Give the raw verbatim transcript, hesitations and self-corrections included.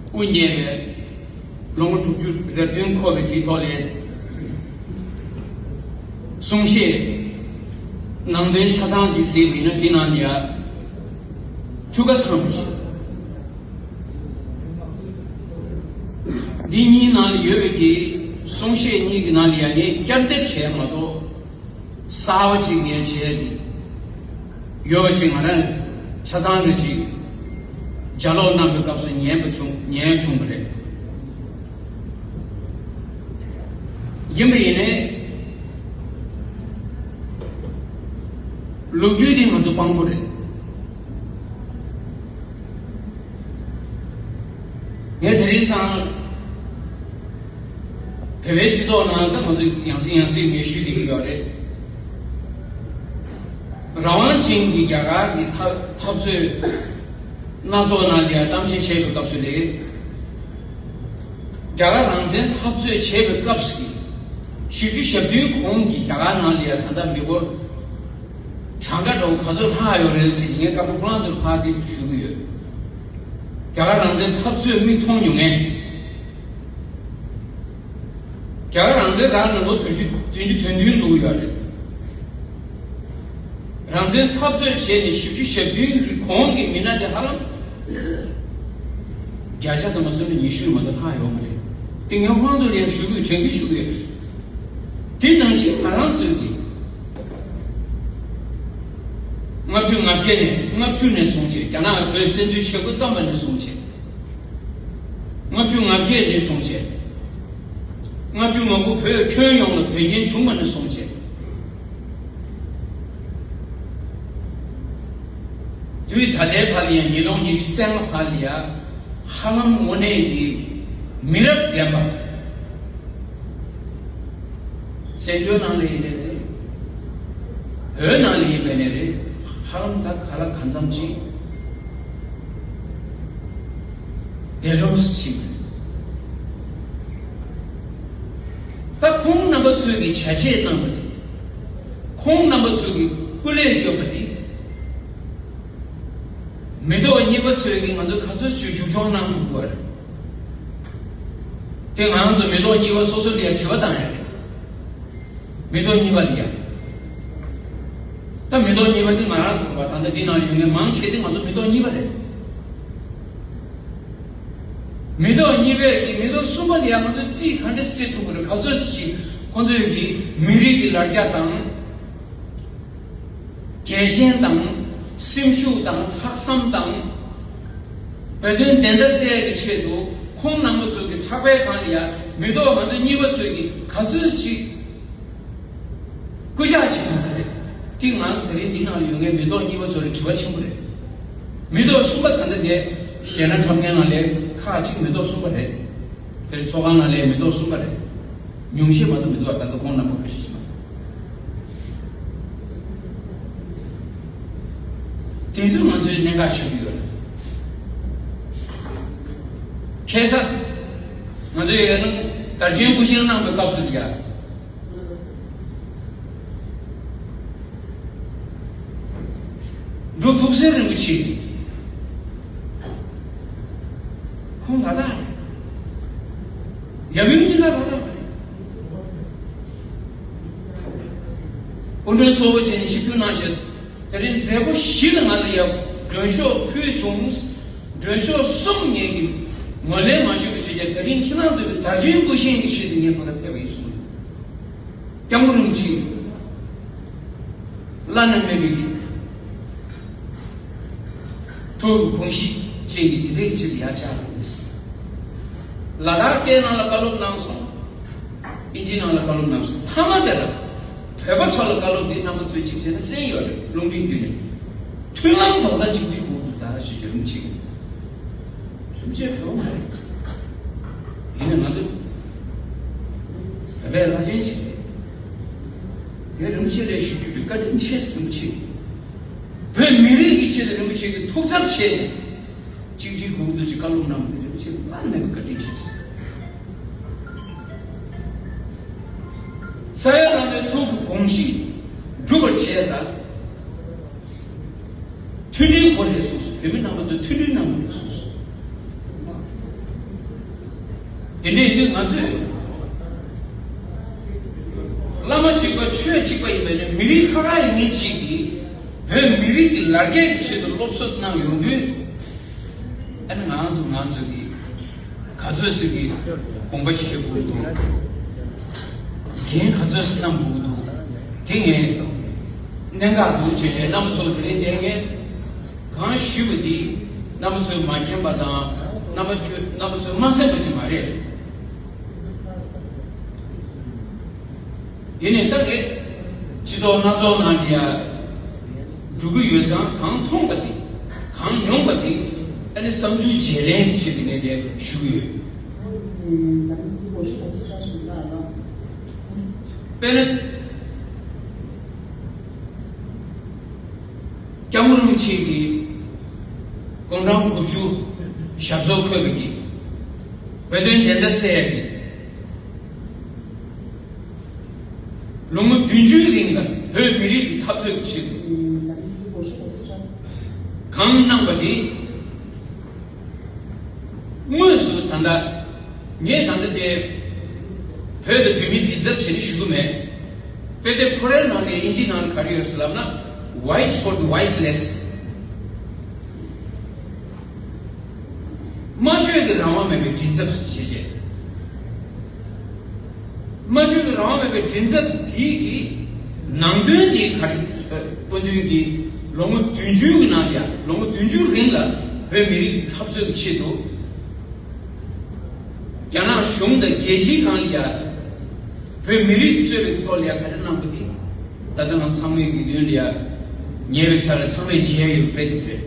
དབུ་བརྙེས་པའི་ལོ་ངོ་དྲུག་ཅུ་རེ་བདུན་འཁོར་བའི་དེའི་ཐོག་ལས། གསུང་བཤད་ནང་དོན་ཆ་ཚང་ཅིག་གཟིགས་པ་ཡིན་ན། དེ་ནང་ལ་ཡ་ཐུགས་ཁ་ཚང་བ་ཞིག་འདི་གཉིས་ནང་ལ་ཡོད་པའི་གི་གསུང་བཤད་གཉིས་ཀྱི་ནང་ལ་ཡ་ངས་བསྐྱར་ཟློས་བྱས་མ་གཏོགས། གསར་པ་ཅིག་ངས་བྱས་ཏེ་ཡོད་པ་ཅིག་ང་རང་ཆ་ཚང་རེ་ཅིག་ལྗགས་ཀློག་གནང་བའི་སྐབས་སུ་ཉན་པ་བྱུང་། ཉན་བྱུང་བ་རེད། ཡིན་པ་ཡིན་ནའི་ལོ་རྒྱུས་འདི་ང་ཚོ་དཔང་པོ་རེད། ངས་དེ་རིང་སང་བོད་པའི་སྤྱི་ཚོགས་ནང་ད་ང་ཚོ་ཡང་སེ་ཡང་སེ་ངས་ཞུ་བསྡད་ཀྱི་ཡོད་རེད། རང་དབང་ཅན་གྱི་རྒྱ་གར་གྱི་འཐབ་འཐབ་རྩོད་སྣ་ཚོགས་ནང་ལ་ཡང་གཏམ་བཤད་བྱས་པའི་སྐབས་སུ་ལས། རྒྱ་གར་རང་བཙན་འཐབ་རྩོད་བྱས་པའི་སྐབས་སུ་བཞི་བཅུ་ཞེ་བདུན་གོང་གི་རྒྱ་གར་ནང་ལ་ཡང་ད་ལྟ་མི་འབོར་གྲངས་ཀ་འདྲ་བོ་ག་ཚོད་ལྷག་ཡོད་རེད་ཟེར་ངས་སྐབས་རེ་ཁོ་རང་ཚོར་ཕར་དེ་ཞུ་གི་ཡོད། རྒྱ་གར་རང་བཙན་འཐབ་རྩོད་མིག་མཐོང་མྱོང་མཁན། རྒྱ་གར་རང་བཙན་རག་ནས་ལོ་བདུན་ཅུ་བདུན་ཅུ་དོན་བདུན་འགྲོ་གི་ཡོད་རེད། རང་བཙན་འཐབ་རྩོད་བྱས་ནས་བཞི་བཅུ་ཞེ་བདུན་གྱི་གོང་གི་མི་སྣ་དེ་ཧ་ལམ་བརྒྱ་ཆ་དུ་མ་སོང་ན་ཉི་ཤུ་མ་གཏོགས་ལྷག་ཡོད་མ་རེད། དེ་ངས་ཁོང་ཚོ་ལ་ཡང་ཞུ་གི་ཡོད། དྲན་སྐུལ་ཞུ་གི་ཡོད། དེ་ནང་བཞིན་ང་རང་ཚོའི་གི་ལྔ་བཅུ་ང་བརྒྱད་ནས་ལྔ་བཅུ་ནས་བཟུང་བྱས། རྒྱ་ནག་བོད་བཙན་འཛུལ་བྱེད་འགོ་བརྩམས་པ་ནས་བཟུང་བྱས། ལྔ་བཅུ་ང་བརྒྱད་ནས་བཟུང་བྱས། ལྔ་བཅུ་ང་དགུ་བོད་ཁྱོན་ཡོངས་ལ་བོད་ཉིད་བྱུང་བ་ནས་བཟུང་བྱས། དུས་ད་ལྟའི་བར་ལ་ཡང་ཉིས་སྟོང་ཉི་ཤུ་རྩ་ལྔ་བར་ལ་ཡང་ཧ་ལམ་དངོས་གནས་ཀྱི་མི་རབས་རྒན་པ། བཙན་བྱོལ་ནང་ལ་ཡིན་ནའི་རེད། བོད་ནང་ལ་ཡིན་པ་ནའི་རེད། ཧ་ལམ་ད་ག་ལ་གང་འཚམ་ཅིག་འདས་གྲོངས་ཕྱིན། ད་ཁོང་རྣམ་པ་ཚོས་ཀྱི་བྱ་བྱེད་གནང་བ་དེ། ཁོང་རྣམ་པ་ཚོས་ཀྱི་སྐུ་ལས་བསྐྱོན་པ་དེ། མི་ཐོག་གཉིས་པ་ཚོས་ཀྱི་ང་ཚོ་ག་ཚོད་ཅིག་མཇུག་སྐྱོང་གནང་ཐུབ་དགོས་རེད། དེ་ང་རང་ཚོ་མི་ཐོག་གཉིས་པ་སོ་སོ་ལ་ཡང་དྲི་བ་བཏང་ཡ་རེད། མི་ཐོག་གཉིས་པ་འདི་ཡང་། ད་མི་ཐོག་གཉིས་པ་འདི་ང་རང་ཐོག་པ་ད་ལྟ་འདི་ནང་ཡོད་མཁན་མང་ཆེ་དེ་ང་ཚོ་མི་ཐོག་གཉིས་པ་རེད། མི་ཐོག་གཉིས་པའི་གི་མི་ཐོག་གསུམ་པ་ལ་ཡང་ང་ཚོས་རྩིས་ག་འདྲ་སྤྲད་ཐུབ་ཀྱི་རེད། ག་ཚོད་ཅིག་ཁོང་ཚོས་ཀྱི་མི་རིགས་ཀྱི་ལ་རྒྱ་དང་། རྒྱལ་ཞེན་དང་། སེམས་ཤུགས་དང་། ལྷག་བསམ་དང་། བོད་དོན་བདེན་མཐའ་གསལ་ཡག་གི་ཆེད་དུ་ཁོང་རྣམ་པ་ཚོ་གི་ཕྲག་པའི་སྒང་ལ་ཡང་མི་ཐོག་ང་ཚོ་གཉིས་པ་ཚོས་ཀྱི་ག་ཚོད་ཅིག་སྐུལ་ལྕག་བྱེད་ཐུབ་ཀྱི་རེད། དེ་ང་ཚོ་དེ་རིང་འདི་ནང་ལ་ཡོད་མཁན་མི་ཐོག་གཉིས་པ་ཚོ་ལ་དྲི་བ་ཆེན་པོ་རེད། མི་ཐོག་གསུམ་པ་ད་ལྟ་དེ་ཞེད་སྣང་འཁྲབ་མཁན་ནང་ལས་ཁག་ཅིག་མི་ཐོག་གསུམ་པ་རེད། དེར་ཚོགས་ཁང་ནང་ལས་མི་ཐོག་གསུམ་པ་རེད། ཉུང་ཤས་མ་གཏོགས་མི་འདུག་ད་ལྟ་ཁོང་རྣམ་པ་ཁ་ཤས་ཤིག་མ་གཏོགས། དེ་ཚོ་ང་ཚོའི་གནད་འགག་ཆགས་ཀྱི་ཡོད་རེད། ཁ་སང་ང་ཚོས་ཡང་དར་ཆེན་སྐུ་བཞེངས་གནང་བའི་སྐབས་སུ་ཡ། འབྲུག་ཐུགས་སྲས་རིན་པོ་ཆེ། ཁོང་ལ་དྭགས་རེད། ཡབ་ཡུམ་གཉིས་ཀ་ལ་དྭགས་རེད། སྐུ་མགྲོན་གཙོ་བོ་བྱས་ནས་ཆིབས་བསྒྱུར་གནང་བྱས། དེ་རིང་མཛད་སྒོ་བཞི་ལ་ང་ལ་ཡང་མགྲོན་ཤོག་ཕུལ་བྱུང་། མགྲོན་ཤོག་གསུམ་ངེད་ཀྱིས་ངོས་ལེན་མ་ཞུས་པ་བྱས་ཀྱང་། དེ་རིང་ཁྱེད་རང་ཚོའི་དར་ཆེན་སྐུ་བཞེངས་ཀྱི་ཆེད་དུ་ངས་བོད་ལ་ཕེབས་པ་ཡིན་གསུངས། སྐྱབས་མགོན་རིན་པོ་ཆེ་བླ་ན་མེད་པའི་ཐུགས་དགོངས་གཞི་ཅན་གྱི་དེ་འདྲའི་ཆེད་དུ་ཡར་བཅར་ཡོང་གི་ཟེར། ལ་དྭགས་སྐད་ནང་ལ་བཀའ་སློབ་གནང་སོང་། ཨིན་ཇི་ནང་ལ་བཀའ་སློབ་གནང་སོང་། མཐའ་མ་དེ་ལ་བོད་པ་ཚོ་ལ་བཀའ་སློབ་འདི་རྣམ་པ་ཚོས་གཅིག་བྱས་ན་གསན་ཡོད་རེད། རླུང་འཕྲིན་བརྒྱུད་ནས། མཐུན་ལམ་རྡོག་རྩ་གཅིག་སྒྲིལ་དགོས་འདུག་ད་ཞུ་རྒྱུ་རིན་པོ་ཆེ་གིས། རིན་པོ་ཆེ་བོད་པ་མ་རེད། ཡིན་ནའི་ང་ཚོ་བོད་པའི་བླ་ཆེན་ཞིག་རེད། ངས་རིན་པོ་ཆེ་ལ་ཞུ་རྒྱུ་དེ་བཀའ་དྲིན་ཆེ་ཟེར། རིན་པོ་ཆེ་བོད་མི་རིགས་ཀྱི་ཆེད་དུ་རིན་པོ་ཆེ་གིས་ཐུགས་འཚབ་བྱས་ནས་གཅིག་སྒྲིལ་དགོས་འདུག་ཅེས་བཀའ་སློབ་གནང་བ་དེ་རིན་པོ་ཆེ་བླ་ན་མེད་པའི་བཀའ་དྲིན་ཆེ་ཟེར། རྩ་བའི་བླ་མའི་ཐུགས་ཀྱི་དགོངས་གཞི་འགྲུབ་པར་བྱས་ལ། མཐུན་སྒྲིལ་དགོས་རེད་གསུངས་སོང་། བོད་མི་རྣམ་པ་ཚོ་མཐུན་སྒྲིལ་གནང་དགོས་རེད་གསུངས་སོང་། དེ་འདྲ་ཡིན་དུས་ང་ཚོས་བླ་མ་གཅིག་པ་ཆོས་གཅིག་པ་ཡིན་པ་ནི་མི་རིགས་ཁ་ཁ་ཡིན་མཁན་གཅིག་གིས་བོད་མི་རིགས་ཀྱི་ལར་རྒྱས་ཀྱི་ཆེད་དུ་སློབ་གསོ་གནང་ཡོང་དུས། ཨ་ནི་ང་ཚོ་ང་ཚོ་གི་ག་ཚོད་ཅིག་གི་དགོངས་པ་བཞེས་དགོས་འདུག་འགན་ག་ཚོད་ཅིག་བསྣམས་དགོས་འདུག་དེ་ངས་གནད་འགག་འདུག་བྱས་བྱས་རྣམ་པ་ཚོ་དེ་རིང་བསྡད་མཁན་གང་ཞུས་པ་འདི་རྣམ་པ་ཚོས་མ་མཁྱེན་པ་དང་རྣམ་པ་ཚོས་རྣམ་པ་ཚོས་མ་གསན་པ་ཅིག་མ་རེད། ཡིན་ནའི་ད་ངས་སྤྱི་ཚོགས་སྣ་ཚོགས་ནང་འདི་ཡ་འགྲོ་གི་ཡོད་ཙང་གང་མཐོང་པ་འདི་གང་མྱོང་པ་འདི་ཨ་ནི་བསམ་ཚུལ་བརྗེ་ལེན་གྱི་ཆེད་དུ་ངས་འདི་ཞུ་གི་ཡོད། དཔེར་ན། སྐྱབས་མགོན་རིན་པོ་ཆེ་གིས་དགུང་གྲངས་དགུ་བཅུ་ཞབས་སོར་འཁོད་པའི་གི་བོད་དོན་བདེན་མཐའ་གསལ་ཡ་གི་ལོ་ངོ་བདུན་ཅུའི་རིང་ལ་བོད་མི་རིགས་ཀྱི་འཐབ་རྩོད་ཀྱི་ཆེད་དུ་གང་གནང་པ་འདི། དངོས་སུ་ད་ལྟ་ངས་ད་ལྟ་དེ་བོད་དང་བོད་མིའི་མགྲིན་ཚབ་བྱས་ནས་ཞུ་གི་མེད། དཔེ་དེབ་ཁོ་རའི་ནང་ནས་དབྱིན་ཇིའི་ནང་ལ་ག་རེ་ཡོད་ཟེར་ལབ་ན། Voice for the Voiceless། སྨྲ་བརྗོད་ཀྱི་རང་དབང་མེད་པའི་མགྲིན་ཚབ་ཞེས་བྱས། སྨྲ་བརྗོད་ཀྱི་རང་དབང་མེད་པའི་མགྲིན་ཚབ་དེའི་གི་ནང་དོན་དེ་ག་རེ། སྐུ་མདུན་གྱིས་ལོ་ངོ་བདུན་ཅུའི་གི་ནང་ཡང་ལོ་ངོ་བདུན་ཅུའི་རིང་ལ་བོད་མི་རིགས་འཐབ་རྩོད་ཀྱི་ཆེད་དུ་རྒྱ་ནག་གཞུང་དང་རྒྱལ་སྤྱིའི་སྒང་ལ་ཡང་བོད་མི་རིགས་གཙོས་པའི་ཐོག་ལ་ཡང་ག་རེ་གནང་པ་དེ་ད་ལྟ་ང་ཚང་མའི་གི་མདུན་ལ་ཡང་ཉེ་བའི་ཆར་ལ་ཚང་མས་མཇལ་ཡོད་པ་དེ་རེད།